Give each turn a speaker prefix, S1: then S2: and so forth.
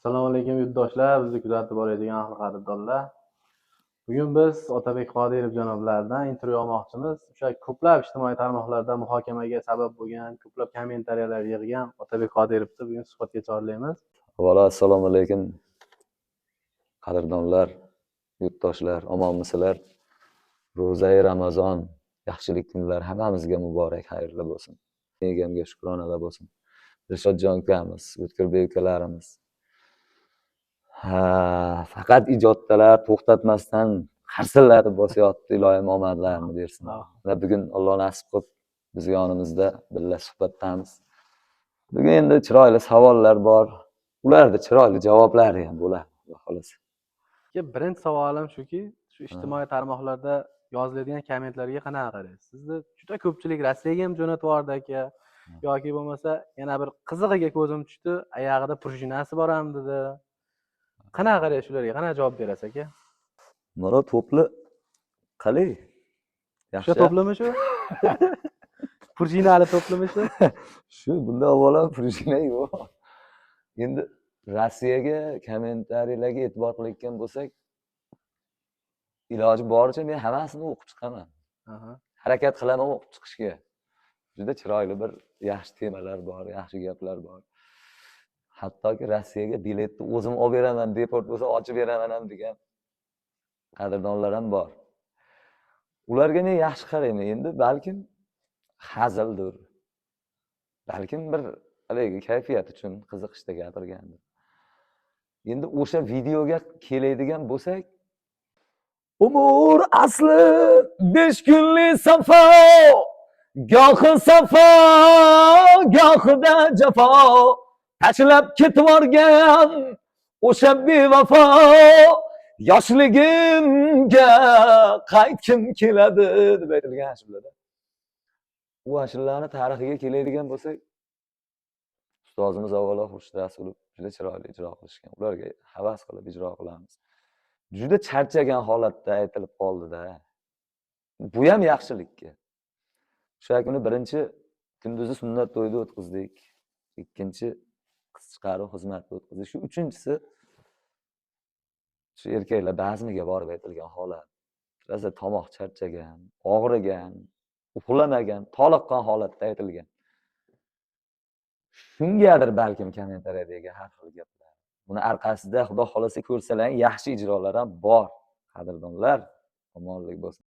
S1: Assalomu alaykum, yurtdoshlar, bizni kuzatib boradigan ahli qadrdonlar. Bugun biz Otabek Qodirov janoblaridan intervyu olmoqchimiz. O'sha ko'plab ijtimoiy tarmoqlarda muhokamaga sabab bo'lgan, ko'plab kommentariyalar yig'gan Otabek Qodirovni bugun suhbatga chorlaymiz.
S2: Avvalo, assalomu alaykum, qadrdonlar, yurtdoshlar, omonmisizlar? Ro'zai Ramazon, yaxshilik kunlar hammamizga muborak, xayrli bo'lsin. Egamga shukronalar bo'lsin. Dilshodjon ukamiz, O'tkirbek ukalarimiz. Ha, faqat ijoddalar, to'xtatmasdan qarsillatib bosyapti, iloyim omadlarini bersin. Va bugun Alloh nasib qilib biz yonimizda birga suhbatdamiz. Bugun endi chiroyli savollar bor. Ularda chiroyli javoblari ham bo'ladi, Xudo xohlasa.
S1: Aka, birinchi savolim shuki, shu ijtimoiy tarmoqlarda yoziladigan kommentlarga qanaqa qaraysiz? Sizni juda ko'pchilik Rossiyaga ham jo'natib yubordi, aka. Yoki bo'lmasa yana bir qizig'iga ko'zim tushdi, oyog'ida prujinasi bor ham dedi. Qanaqa qaraysiz shularga? Qanaqa javob berasiz, aka?
S2: Mana to'pli qalay?
S1: O'sha
S2: Yaxshi.
S1: to'plimi shu? Prujinali to'plimi shu?
S2: Shu bunda avvalo prujina yo'q. Endi Rossiyaga kommentariyalarga e'tibor qilayotgan bo'lsak, iloji boricha men hammasini o'qib chiqaman. Harakat qilaman o'qib chiqishga. Juda chiroyli bir yaxshi temalar bor, yaxshi gaplar bor. Hattoki Rossiyaga biletni o'zim olib beraman, deport bo'lsa ochib beraman ham degan qadrdonlar ham bor. Ularga men yaxshi qarayman. Endi balkim hazildir. Balkim bir haligi kayfiyat uchun qiziqishda gapirgandir. Endi o'sha videoga keladigan bo'lsak, umr asli 5 kunlik safo, gohi safo, gohida jafo, tashlab ketvorgan o'sha bevafo, yoshligimga qaytgim keladi deb aytilgan ashulada. U ashulalarni tarixiga keladigan bo'lsak, ustozimiz avvalo Xurshid Rasulov juda chiroyli ijro qilishgan. Ularga havas qilib ijro qilamiz. Juda charchagan holatda aytilib qoldida. Bu ham yaxshilikka. O'sha kuni birinchi kunduzi sunnat to'yida o'tkazdik. Ikkinchi qiz chiqaruv xizmatida o'tkazdik. Shu uchinchisi shu erkaklar bazmiga borib aytilgan holat. Rosa tomoq charchagan, og'rigan, uxlamagan, toliqqan holatda aytilgan. Shungadir balkim kommentariyadagi har xil gaplar. Buni orqasida, Xudo xohlasa, ko'rsalar, yaxshi ijrolar ham bor. Qadrdonlar, omonlik bo'lsin.